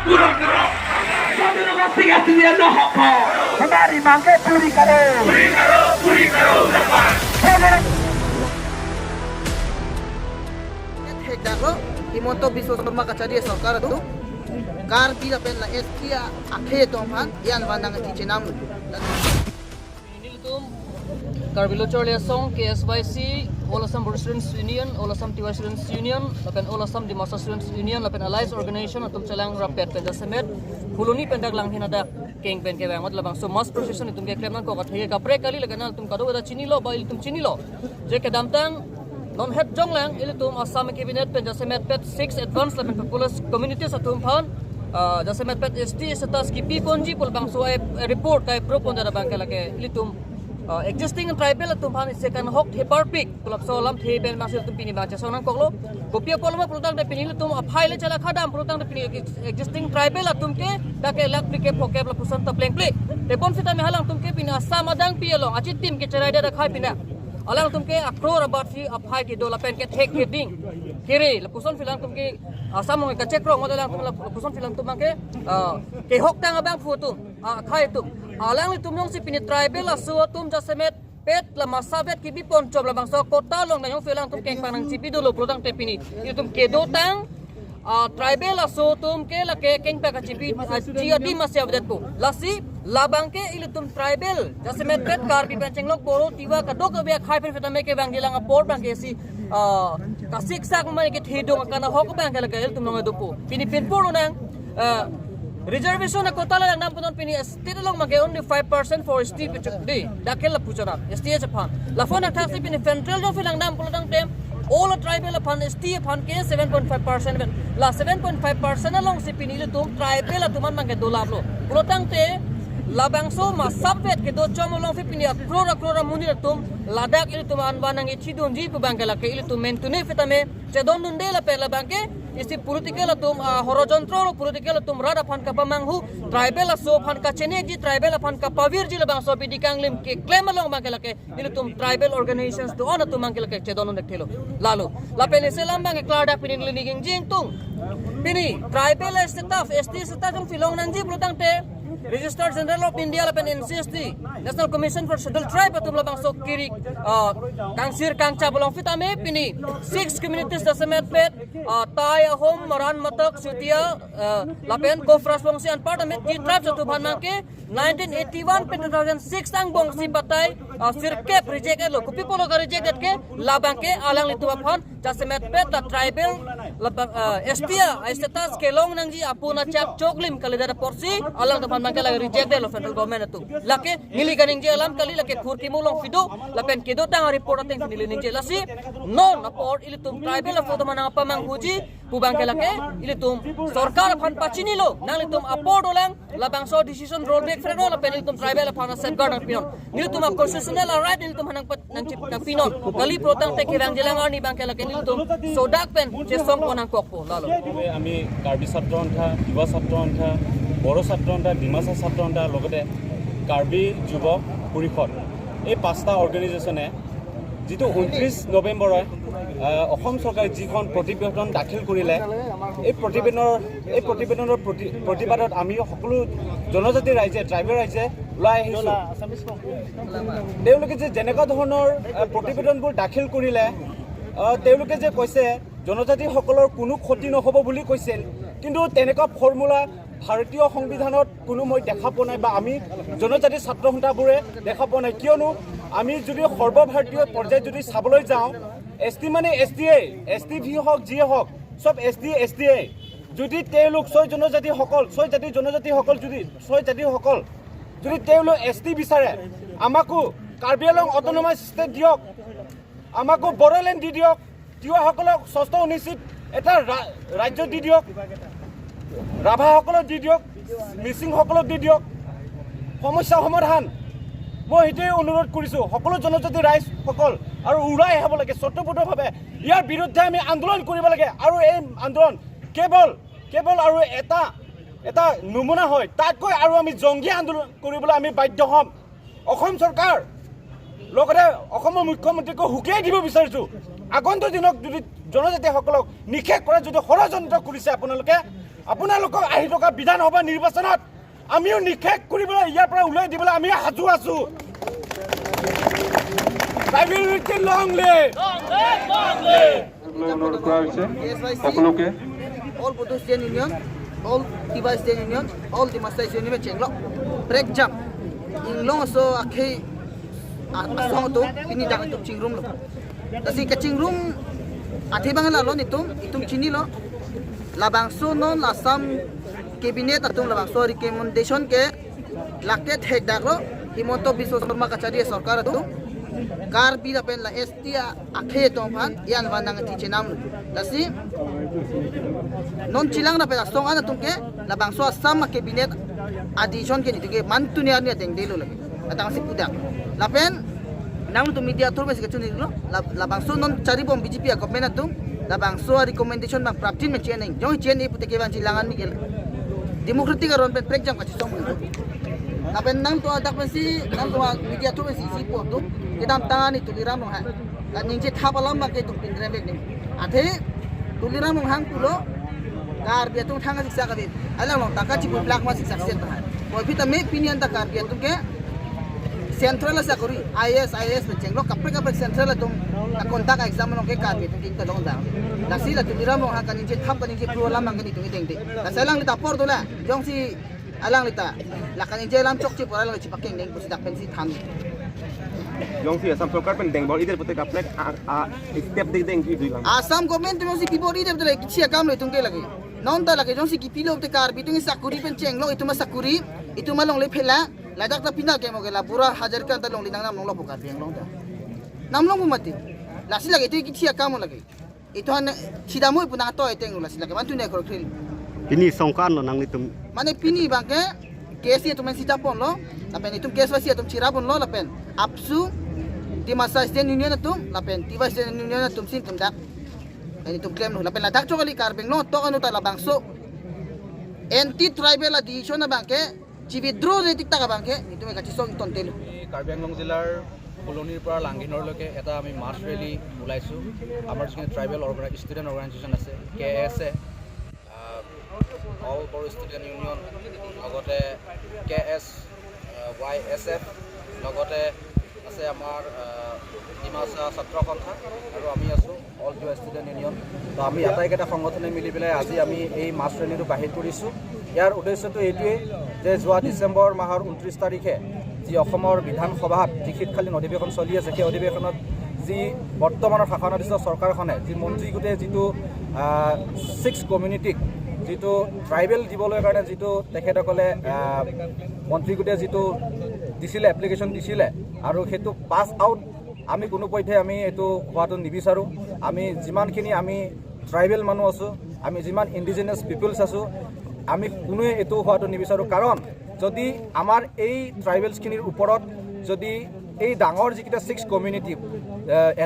पूरा करो। हमारी मांगे पूरी करो। पूरी करो, पूरी करो। Thekdaklo Himanta Biswa Sarma kachari sarkar tu Karbi lapen la ST akhe tongphan yan wanang ki chenam. Nilitum Karbi Chorley Song KSYC, All Assam Bodo Students Union, All Assam Tiwa Students Union, lapen All Assam Dimasa Students Union, lapen Alliance Organization atum chalang rapet pen jasemet huluni pendak lang hinada keng pen ke bangot labang so mass procession itum ke klem ko ka thege kapre kali lagana tum kado da chini lo ba tum chini lo je ke damtang non head jong lang ilitum Assam cabinet pen jasemet pet 6 advance lapen populous communities atum phan jasemet pet ST status ki pi ponji pul bang so report kai pro pon da bang ke lake ilitum existing tribal atum phan se kan hok the perfect pulap so lam the ben masil tum pini ba cha sonang koklo kopia polma pultang de pini tum aphai le chala khadam pultang de pini existing tribal atum ke da ke lak pli ke phoke pula pusan ta pleng pli te bon fita me halang tum ke pini Assam adang pi along achit tim ke charai da khai pina alang tum ke akror abat fi aphai ki dola pen ke thek ke ding kiri la puson filang tum ke Assam ka chek rong modelang tum la puson filang tum ke ke hok tang abang fu tum khai tum alang tum nong si pini tribal asu tum jasemet pet la masabet ki bipon chob la bangso kota long na yong filang tum keng panang chipi dolo protang te pini tum ke do tang tribal asu tum ke la ke keng pa ka chipi chi adi masya abdet pu lasi labang ke ilitum tribal jasemet pet Karbi penchenglok Boro Tiwa ka dok be khai pen fetame ke bang gilang aport bang ke si kasik sak mai ke thidong kana hok bang ke la ke tum nong dupu pini pinpur nang reservation na kota lang nam punon pini ST long mage only 5% for ST pichuk di dakel la puchana ST Japan la phone na thak si pini central jo filang nam pulodang tem all tribal phan ST phan ke 7.5% ben la 7.5% along si pini le tum tribal tuman mange dolablo pulotang te labangso ma sabvet ke do chomolong fi pini akrora krora munir tum ladak il tum anbanang ichidun ji pu bangke la ke il tum mentune fitame chedon dun de la pe la bangke isi political tum horojantro political tum rada phan ka pamanghu tribal so phan ka chene ji tribal phan ka pavir ji la bangso bi dikanglim ke claim along bangke la ke il tum tribal organizations to on tum bangke la ke chedon dun thelo lalu la pe ne selam bangke klarda pinin liniging jing tung pini tribal staff ST staff jong filong nang ji plutang te Registered General of India lapen NCST, National Commission for Scheduled Tribe atum labang so kiri kangsir kangcha bolong fitame pini six communities da semet pet Tai Ahom Moran Matak Sutia lapen Kofras Bongsi and part amit ki tribes atu bhan mangke 1981 pen 2006 ang bongsi batai sirkep reject elo kupi polo ka reject ke labang ke alang litu aphan jasemet pet la tribal labang ST status kelong nangji apuna chak choklim kalida porsi alang tu bhan mangke la reject lo federal government tu lake nili kaning je alam kali lake khur ki mulong fido lapen kedo tang report ateng nili ning je lasi non aport ilitum tribal foto manang apa mang huji pubang ke lake ilitum sarkar phan pachini lo nang litum aport olang labang so decision roll back freno lapen ilitum tribal phan safeguard nang pinon nilitum constitutional right nilitum hanang nang chip nang pinon kali protang te kirang jelang ani bang ke lake nilitum sodak pen je song ponang kokpo lalo. আমি কাৰ্বি ছাত্ৰ সন্থা, তিৱা ছাত্ৰ সন্থা, বড়ো ছাত্ৰ সন্থা, ডিমাচা ছাত্ৰ সন্থা, লগতে কাৰ্বি যুৱ পৰিষদ, এই পাঁচটা অৰ্গেনাইজেশ্যনে যিটো 29 নৱেম্বৰত অসম চৰকাৰে যিখন প্ৰতিবেদন দাখিল কৰিলে, এই প্ৰতিবেদনৰ প্ৰতিবাদত আমি সকলো জনজাতি ৰাইজে, ট্ৰাইবেল ৰাইজে ওলাই আহিছোঁ। তেওঁলোকে যে যেনেকুৱা ধৰণৰ প্ৰতিবেদনবোৰ দাখিল কৰিলে, তেওঁলোকে যে কৈছে জনজাতিসকলৰ কোনো ক্ষতি নহ'ব বুলি কৈছিল, কিন্তু তেনেকুৱা ফৰ্মুলা ভাৰতীয় সংবিধানত কোনো মই দেখা পোৱা নাই বা আমি জনজাতি ছাত্ৰ সন্থাবোৰে দেখা পোৱা নাই। কিয়নো আমি যদি সৰ্বভাৰতীয় পৰ্যায়ত যদি চাবলৈ যাওঁ, এছ টি মানে এছ টি এ, এছ টি ভি হওক, যিয়ে হওক, চব এছ টি এছ টি এ। যদি তেওঁলোক ছয় জনজাতিসকল, ছয় জাতি জনজাতিসকল যদি, ছয় জাতিসকল যদি তেওঁলোক এছ টি বিচাৰে, আমাকো কাৰ্বি আংলং অট'নমাছ ষ্টেট দিয়ক, আমাকো বড়োলেণ্ড দি দিয়ক, তিৱাসকলক ষষ্ঠ অনুসূচীত এটা ৰাজ্য দি দিয়ক, ৰাভাসকলক দি দিয়ক, মিচিংসকলক দি দিয়ক, সমস্যা সমাধান। মই সেইটোৱে অনুৰোধ কৰিছোঁ সকলো জনজাতি ৰাইজসকল আৰু ওলাই আহিব লাগে স্বতঃস্ফূৰ্তভাৱে। ইয়াৰ বিৰুদ্ধে আমি আন্দোলন কৰিব লাগে আৰু এই আন্দোলন কেৱল কেৱল আৰু এটা এটা নমুনা হয়, তাতকৈ আৰু আমি জংগী আন্দোলন কৰিবলৈ আমি বাধ্য হ'ম। অসম চৰকাৰ লগতে অসমৰ মুখ্যমন্ত্ৰীকো সকীয়াই দিব বিচাৰিছোঁ, আগন্তুক দিনত যদি জনজাতিসকলক নিষেধ কৰা যদি ষড়যন্ত্ৰ কৰিছে আপোনালোকে, আপোনালোকক আহি থকা বিধানসভা নিৰ্বাচনত আমিও নিষেধ কৰিবলৈ, ইয়াৰ পৰা ওলাই দিবলৈ আমি সাজু আছোঁ। Tribal long live! অনুৰোধ কৰা হৈছে সকলোকে। All Bodo Student Union, All Tiwa Student Union, All Dimasa Student Union chenglo break jam inglong so akhe asong to pini dak tum chingrum lo tasi ka chingrum athe bangla lo nitum itum chini lo labangso non Assam cabinet atum labangso recommendation ke lakke thek dak lo Himanta Biswa Sarma kachari sarkar tu Karbi lapen la ST akhe tong phan yan wanang ti chenam lasi non chilang na pe asong ana tungke la bangso Assam cabinet addition ke nituke mantunia ni deng delo lagi atang si pudak lapen nang tu media thur besi kachuni lo la bangso non chari bom BJP government atum la bangso recommendation bang praptin me chen jong chen ni puteke bang chilangan ni gel democratic aron pe prek jam kachi song lapen nang to adak si nang to media thur besi si po tu kedam tangani tuliram ha la ningche thapalam ma ke tum pindre bek ni athe tuliram hang pulo Karbi atung thanga siksa ka alang long taka chipu black ma siksa set ha koi phita me pinian ta Karbi atung ke central sa kori IS IS pe chenglo kapre kapre central atung ta contact exam long ke Karbi atung king ta long da la si la tuliram ha kanin che thap kanin che pro lam mang ni tung deng de la salang li ta por dola jong si alang li ta la kanin che lam chok chi por alang chi pakeng deng pusi dak pen si tham jong si Assam sarkar pen deng bol idel pote kaplek step deg deng ki dui Assam government jong si people idel de kichi kam le tung ke lagi non ta lagi jong si kipilo te Karbi tung sakuri pen chenglo ituma sakuri ituma long le phela ladak ta pina ke moge la pura hajar ka ta long li nang nam long lo pokar piang long ta nam long mati lasi lagi tu kichi kam lagi itu han chidamoi puna to eteng lasi lagi mantu ne khor khil pini songkan lo nang itum mane pini bangke kesi itu men sitapon lo lapen itu kes wasi atum chirapon lo lapen apsu Dimasa Student Union atum lapen Tiwa Student Union atum sin tum dak ini tum claim lo lapen ladak chokali Karbi no to anu ta labangso anti tribal addition bangke চিবিদ্রোহ রে tikta bangke itu me kachi song ton telu Karbi Anglong জিলাৰ ফুলনিৰ পৰা লাংঘিনৰলৈকে এটা আমি মাছ rally ওলাইছোঁ। আমাৰ যিখিনি tribal student organisation আছে, K S A, all Bodo student union, লগতে K S Y S F, লগতে আছে আমাৰ ডিমাচা ছাত্ৰ সন্থা আৰু আমি আছোঁ অল তিৱা ষ্টুডেণ্ট ইউনিয়ন। তো আমি আটাইকেইটা সংগঠনে মিলি পেলাই আজি আমি এই মাছ ৰেলীটো বাহিৰ কৰিছোঁ। ইয়াৰ উদ্দেশ্যটো এইটোৱেই যে যোৱা ডিচেম্বৰ মাহৰ 29 তাৰিখে যি অসমৰ বিধানসভাত যি শীতকালীন অধিৱেশন চলি আছে, সেই অধিৱেশনত যি বৰ্তমানৰ শাসনাধীষ্ঠ চৰকাৰখনে যি মন্ত্ৰীগোটে যিটো ছিক্স কমিউনিটিক যিটো ট্ৰাইবেল দিবলৈ কাৰণে যিটো তেখেতসকলে মন্ত্ৰীগোটে যিটো দিছিলে, এপ্লিকেশ্যন দিছিলে আৰু সেইটো পাছ আউট আমি কোনোপধ্যে আমি এইটো হোৱাটো নিবিচাৰোঁ। আমি যিমানখিনি আমি ট্ৰাইবেল মানুহ আছোঁ, আমি যিমান ইণ্ডিজিনাছ পিপুলছ আছোঁ, আমি কোনোৱে এইটো হোৱাটো নিবিচাৰোঁ। কাৰণ যদি আমাৰ এই ট্ৰাইবেলছখিনিৰ ওপৰত যদি এই ডাঙৰ যিকেইটা six community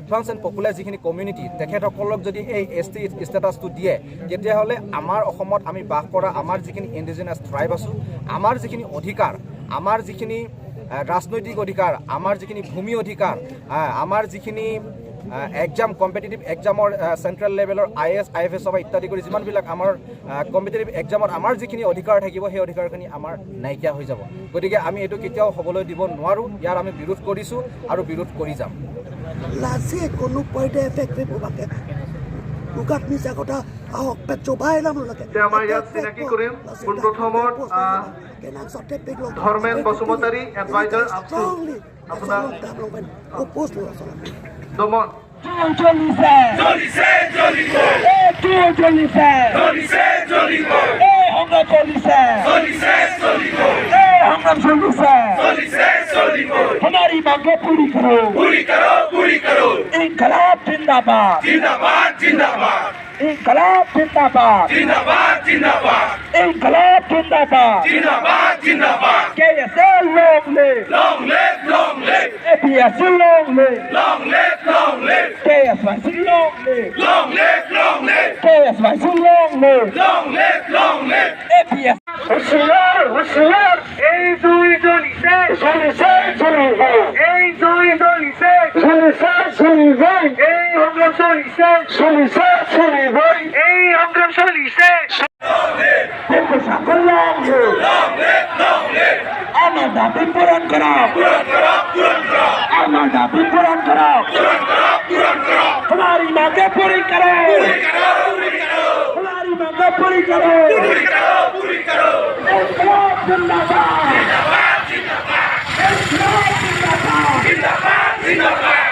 advance and popular যিখিনি কমিউনিটি তেখেতসকলক যদি এই এছ টি ষ্টেটাছটো দিয়ে, তেতিয়াহ'লে আমাৰ অসমত আমি বাস কৰা আমাৰ যিখিনি ইণ্ডিজিনাছ ট্ৰাইব আছোঁ, আমাৰ যিখিনি অধিকাৰ, আমাৰ যিখিনি ৰাজনৈতিক অধিকাৰ, আমাৰ যিখিনি ভূমি অধিকাৰ, আমাৰ যিখিনি এক্সাম কম্পিটিটিভ এক্সামৰ চেণ্ট্ৰেল লেভেলৰ I S I F এছৰ ইত্যাদি কৰি যিমানবিলাক আমাৰ কম্পিটিটিভ এক্সামত আমাৰ যিখিনি অধিকাৰ থাকিব, সেই অধিকাৰখিনি আমাৰ নাইকিয়া হৈ যাব। গতিকে আমি এইটো কেতিয়াও হ'বলৈ দিব নোৱাৰোঁ। ইয়াৰ আমি বিৰোধ কৰিছোঁ আৰু বিৰোধ কৰি যাম। লাজে কোনো পইডে এফেক্ট বাকে উগাত মিছা কথা আহক পেট চবাই নাম লাগে। আমাৰ ইয়াত চিনাকি কৰিম পোনপ্ৰথমত ধৰ্মেন বসুমতাৰী, এডভাইজাৰ আপছু, আপোনাৰ দমন। চলিছে চলিছে চলিব, চলিছে চলিছে চলিব, এই সংগ্ৰাম চলিছে চলিছে চলিব, এই সংগ্ৰাম চলিছে চলিছে চলিব। हमारी मांगे पूरी करो, पूरी करो, पूरी करो। इनकलाब जिंदाबाद, जिंदाबाद जिंदाबाद, इनकलाब जिंदाबाद, जिंदाबाद जिंदाबाद, इनकलाब जिंदाबाद, जिंदाबाद जिंदाबाद। KSL long live, long live, long live, APS long live, long live, long live, KSYC long live, long live, long live, KSYC long live, long live, long live, APS। হুশিয়ার হুশিয়ার, এই দুই জ্বলিছে, জ্বলিছে জ্বলিবে, এই দুই জ্বলিছে, জ্বলিছে জ্বলিবে, এই সংগ্রাম চলিছে, চলিছে চলিবে, এই সংগ্রাম চলিছে। আমাৰ দাবী পূৰণ কৰক, আমাৰ দাবী পূৰণ কৰক। हमारी मांगे पूरी करो, हमारी मांगे पूरी करो। इनकलाब जिंदाबाद, इनकलाब जिंदाबाद।